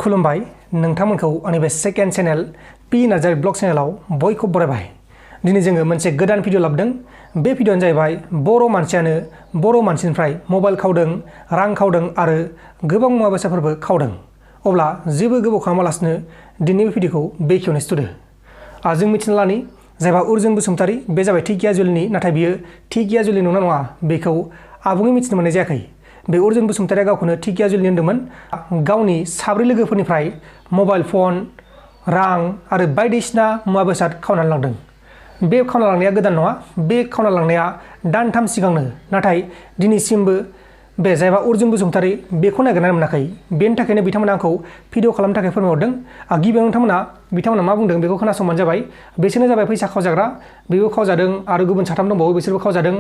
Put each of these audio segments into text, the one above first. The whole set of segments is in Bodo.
खुलुमबाय नोंथांमोनखौ आंनि बे second channel P Narzary blog चेनेलाव बयखौ बरायबाय। दिनै जोङो मोनसे गोदान भिडिअ लाबोदों। बे भिडिअआनो जाहैबाय बर' मानसियानो बर' मानसिनिफ्राय मबाइल खावदों, रां खावदों आरो गोबां मुवा बेसादफोरबो खावदों। अब्ला जेबो गोबाव खालामालासिनो दिनैनि बे भिडिअखौ बेखेवनो स्टुडिअ। जों मिथिना लानि जायबा अर्जुन बसुमतारी बे जाबाय टिकिया जुलिनि, नाथाय बियो टिकिया जुलि नंगौना नङा बेखौ आबुङै मिथिनो मोननाय जायाखै। बे अर्जुन बसुमतारीया गावखौनो टिकिया जुलिनि होनदोंमोन। गावनि 4 लोगोफोरनिफ्राय मबाइल फन, रां आरो बायदिसिना मुवा बेसाद खावनानै लांदों। बे खावना लांनाया गोदान नङा, बे खावना लांनाया दानथाम सिगांनो, नाथाय दिनैसिमबो बे जायबा अर्जुन बसुमतारी बेखौ नागिरनानै मोनाखै। बेनि थाखायनो बिथांमोना आंखौ भिडिअ खालामनो थाखाय फोरमायहरदों। गिबियाव बिथांमोना मा बुंदों बेखौ खोनासंबानो जाबाय। बिसोरनो जाबाय फैसा खावजाग्रा, बेबो खावजादों आरो गुबुन 3 दंबावो, बिसोरबो खावजादों।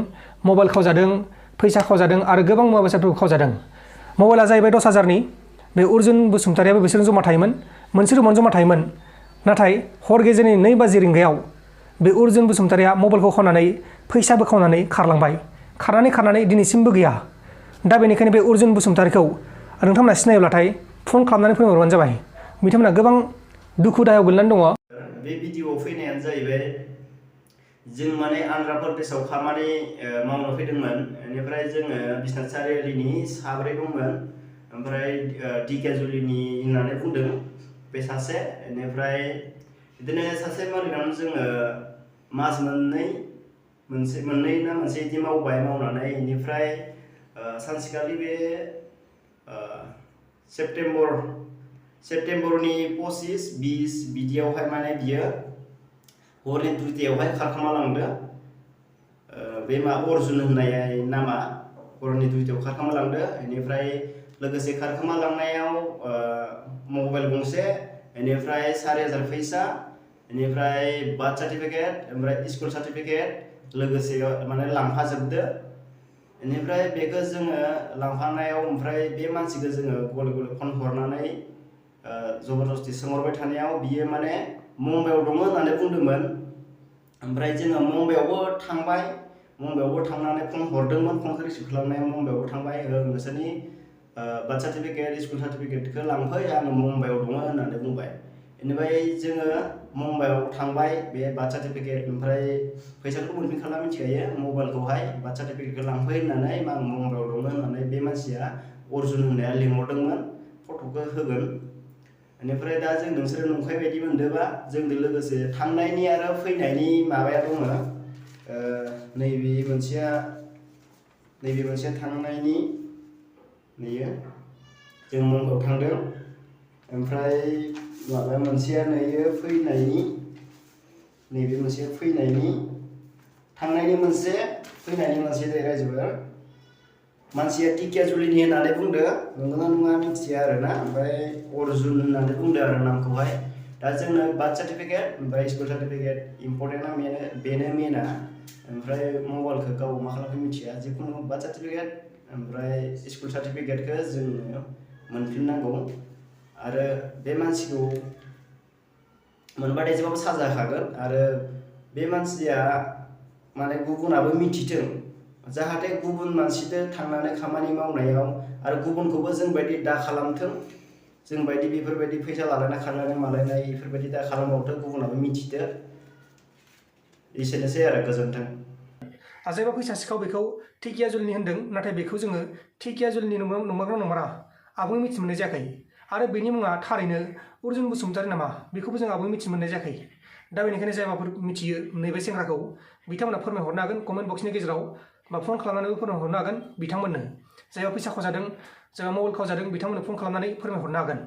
मबाइल खावजादों, फैसा खावजादों आरो गोबां मुवा बेसादफोरखौ खावजादों। मबाइला जाहैबाय 10,000नि। बे अर्जुन बसुमतारीयाबो बिसोरजों जमा थायोमोन, मोनसे रुमावनो जमा थायोमोन। नाथाय हर गेजेरनि 2 बाजि रिंगायाव बे अर्जुन बसुमतारीया मबाइलखौ खावनानै फैसाबो खावनानै खारलांबाय। खारनानै दिनैसिमबो गैया। दा बेनिखायनो बे अर्जुन बसुमतारीखौ नोंथांमोना सिनायोब्लाथाय फन खालामनानै फोरमायहरबानो जाबाय। बिथांमोना गोबां दुखु दाहायाव गोलैनानै दङ। बे भिडिअआव फैनायानो जाहैबाय जों माने आन्ध्रा प्रदेशआव खामानि मावनो फैदोंमोन। बेनिफ्राय जोङो बिश्वनाथ सारिआलिनि 4 दंमोन। ओमफ्राय टिकिया जुलिनि होननानै बुंदों बे सासे। बेनिफ्राय बिदिनो सासे मालिकनाव जोङो मास मोननै ना मोनसे बिदि मावबाय। मावनानै बेनिफ्राय सानसेखालि बे सेप्तेम्बरनि 25-20 बिदियावहाय माने बियो हरनि 2टायावहाय खारखोमा लांदो। बे अर्जुन होननाय नामा हरनि 2टायाव खारखोमा लांदो। बेनिफ्राय लोगोसे खारखोमा लांनायाव मबाइल गंसे, बेनिफ्राय 4,000 फैसा, बेनिफ्राय बार्थ सार्टिफिकेट, ओमफ्राय स्कुल सार्टिफिकेट लोगोसे माने लांफाजोबदो। बेनिफ्राय बेखौ जोङो लांफानायाव ओमफ्राय बे मानसिखौ जोङो गले गले फन हरनानै जबरदस्ति सोंहरबाय थानायाव बियो माने मुम्बाइआव दङ होननानै बुंदोंमोन। ओमफ्राय जोङो मुम्बाइआवबो थांबाय। मुम्बाइआवबो थांनानै फन हरदोंमोन। फनखौ रिसिभ खालामनायाव मुम्बाइआवबो थांबाय। नोंसोरनि बार्थ सार्टिफिकेट, स्कुल सार्टिफिकेटखौ लांफै, आङो मुम्बाइआव दङ होननानै बुंबाय। बेनिफ्राय जोङो मुम्बाइआव थांबाय। बे बार्थ सार्टिफिकेट ओमफ्राय फैसाखौ मोनफिनखाला मिथिखायो। मबाइलखौहाय बार्थ सार्टिफिकेटखौ लांफै होननानै आं मुम्बाइआव दङ होननानै बे मानसिया अर्जुन होननाया लिंहरदोंमोन, फट'खौ होगोन। बेनिफ्राय दा जों नोंसोरो नंखाय बायदि मोनदोंबा जोंजों लोगोसे थांनायनि आरो फैनायनि माबाया दङ। नैबे मोनसेया थांनायनि, नैयो जों मुम्बाइआव थांदों। ओमफ्राय माबाया मोनसेया नैयो फैनायनि, नैबे मोनसे फैनायनि, थांनायनि मोनसे, फैनायनि मोनसे रायजोबो। मानसिया टिकिया जुलिनि होननानै बुंदो, नंगौना नङा मिथिया आरोना। ओमफ्राय अर्जुन होननानै बुंदो आरो नामखौहाय। दा जोंनो बार्थ सार्टिफिकेट ओमफ्राय स्कुल सार्टिफिकेट इम्परटेन्टआ बेनो मेना। ओमफ्राय मबाइलखौ गाव मा खालामखो मिथिया। जिखुनु बार्थ सार्टिफिकेट ओमफ्राय स्कुल सार्टिफिकेटखौ जोंनो मोनफिननांगौ। आरो बे मानसिखौ मोनबाथाय जेबाबो साजा होखागोन। आरो बे मानसिया माने गुबुनाबो मिथिथों, जाहाथे गुबुन मानसिजों थांनानै खामानि मावनायाव आरो गुबुनखौबो जोंबायदि दा खालामथों। जोंबायदि बेफोरबायदि फैसा लालायना खारलायनाय मालायनाय बेफोरबायदि दा खालामबावथों, गुबुनाबो मिथिथो। एसेनोसै आरो, गोजोन्थों। जायबा फैसा सिखाव बेखौ टिकिया जुलिनि होन्दों, नाथाय बेखौ जोङो टिकिया जुलिनि नंमारगौ नंमारा आबुङै मिथिनो मोननाय जायाखै। आरो बेनि मुङा थारैनो अर्जुन बसुमतारी नामा बेखौबो जों आबुङै मिथिनो मोननाय जायाखै। दा बेनिखायनो जायबाफोर मिथियो नैबे सेंग्राखौ, बिथांमोना फोरमायहरनो हागोन कमेन्ट बक्सनि गेजेराव, बा फन खालामनानैबो फोरमायहरनो हागोन बिथांमोननो। जायबा फैसा खावजादों, जायबा मबाइल खावजादों, बिथांमोननो फन खालामनानै फोरमायहरनो हागोन।